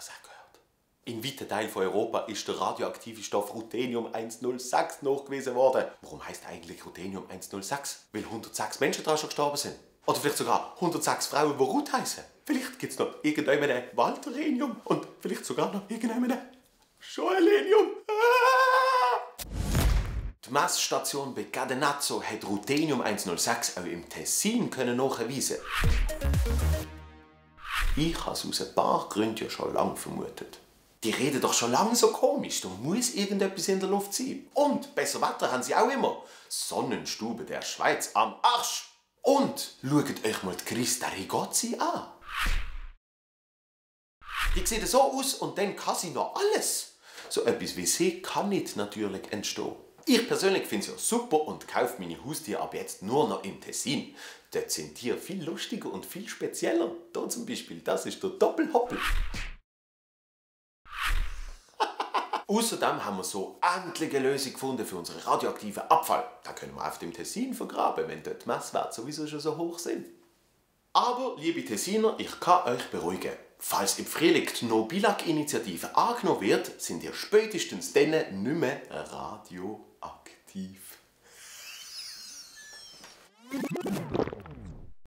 das auch gehört? In weiten Teilen von Europa ist der radioaktive Stoff Ruthenium-106 nachgewiesen worden. Warum heißt eigentlich Ruthenium-106? Weil 106 Menschen daran schon gestorben sind. Oder vielleicht sogar 106 Frauen, die Ruth heißen. Vielleicht gibt es noch irgendeinen Walterenium und vielleicht sogar noch irgendeinen Joelenium. Die Messstation bei Cadenazzo hat Ruthenium-106 auch im Tessin nachweisen. Ich habe es aus ein paar Gründen ja schon lange vermutet. Die reden doch schon lange so komisch, da muss irgendetwas in der Luft sein. Und besser Wetter haben sie auch immer. Sonnenstube der Schweiz am Arsch. Und schaut euch mal die Christa Rigozzi an. Die sieht so aus und dann kann sie noch alles. So etwas wie sie kann nicht natürlich entstehen. Ich persönlich finde es ja super und kaufe meine Haustiere ab jetzt nur noch im Tessin. Dort sind Tiere viel lustiger und viel spezieller. Hier zum Beispiel, das ist der Doppelhoppel. Außerdem haben wir so endlich eine Lösung gefunden für unseren radioaktiven Abfall. Da können wir auf dem Tessin vergraben, wenn dort die Messwerte sowieso schon so hoch sind. Aber, liebe Tessiner, ich kann euch beruhigen. Falls im Frühling die No-Billag-Initiative angenommen wird, sind ihr spätestens dann nicht mehr radioaktiv.